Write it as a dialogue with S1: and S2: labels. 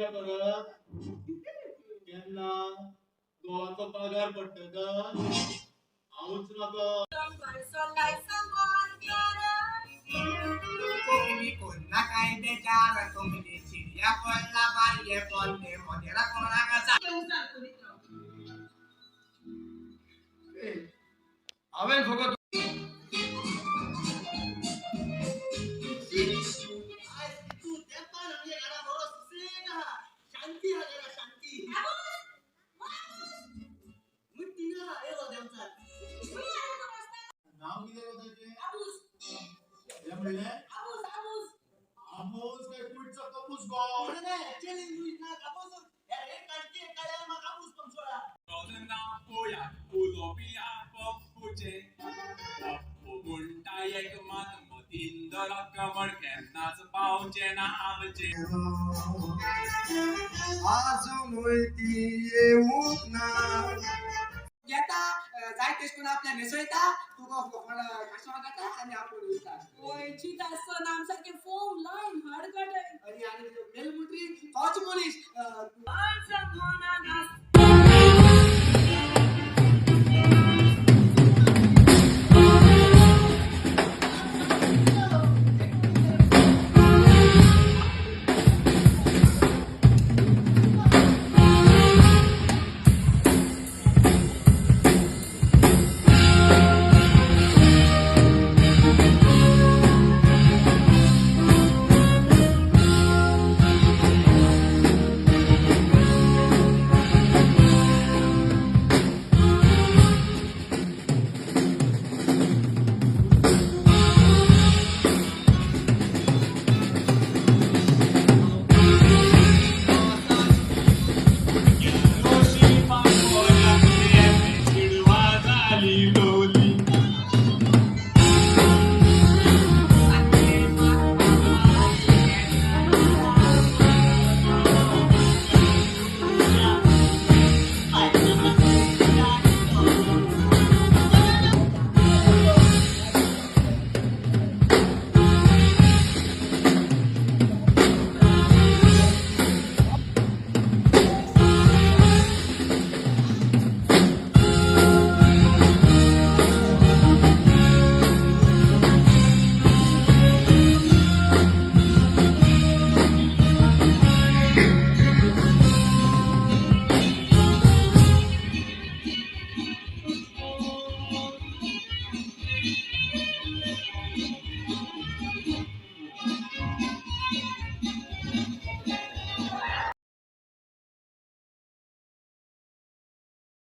S1: गे परत? केन्ना घोवाचो पगार पडटकच? हांवूच नकळो.
S2: कोंकणी कोन्ना काय बेजार, कोंकणी चिड़िया कोल्ला बाये बोलते मोदेरा कोणा कसा.
S3: हांवें फकत
S2: तू तेपान आमगे घरा बरो सुसेग आहा, शांती आहा घरा, शांती. मुट्टी ना येलो देमचार.
S1: नाव कितें गो ताचें? कितें म्हणलें? आमोस काय कुडचो कपूस गो?
S4: म्हणटा एक मात मतीन दराक म्हण केन्नाच पावचें ना आमचें.
S3: आजुनूय ती येवंक ना.
S2: येता जाय तेश करून आपल्या न्हेसयता, तुका घांसो जाता आनी आपूण वयता.
S5: वयचीत आसतना आम सारकें फोम लायन हाड काडय.
S2: आनी आनी मेलमुत्री तोच मनीस.